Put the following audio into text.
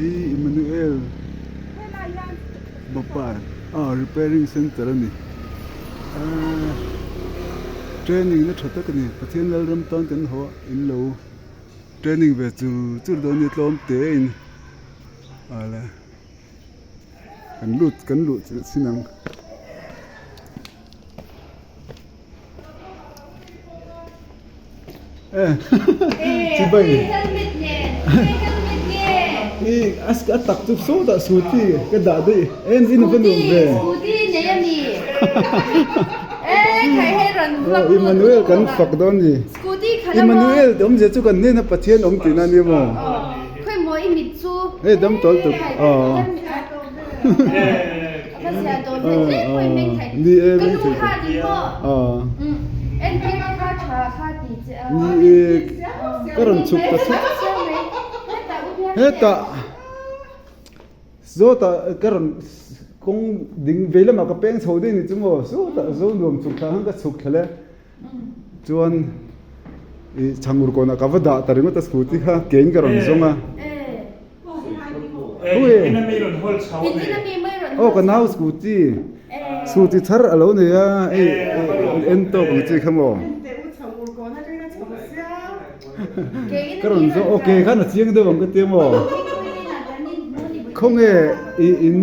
Hi Emmanuel Mobile ah repairing center a ni ahh training na tha tak a ni Pathian Lalram tan kan haw a in lo training ve chur chur dawn nia tlawm te in ala kan lut kan luh chilh chin ang. I a tak chu sawtah scooty ka dah daih en in va nuam ve Emmanuel kan fak dawn ni Emmanuel te awmzia chu kan hnena Pathian awm tihna a ni maw hei dam tawl tuk aw Ni e meng thei ta. Ni e ka rawn chhuk ta chhuk. Hetah zawtah ka rawn kawng ding vei lamah ka peng chho daih ni chu maw sawtah zo nuam chhuk thla khan ka chhuk thla le chuan ih chhangur kawnah ka va dah ta ringawt a scooty kha kein ka rawn zawng a. Aw ka nau scooty scooty thar a lo nei a hei en tawk ang chi kha maw ka rawn zawh okay khan a chiang deuh ang ka tia maw khawnge i in.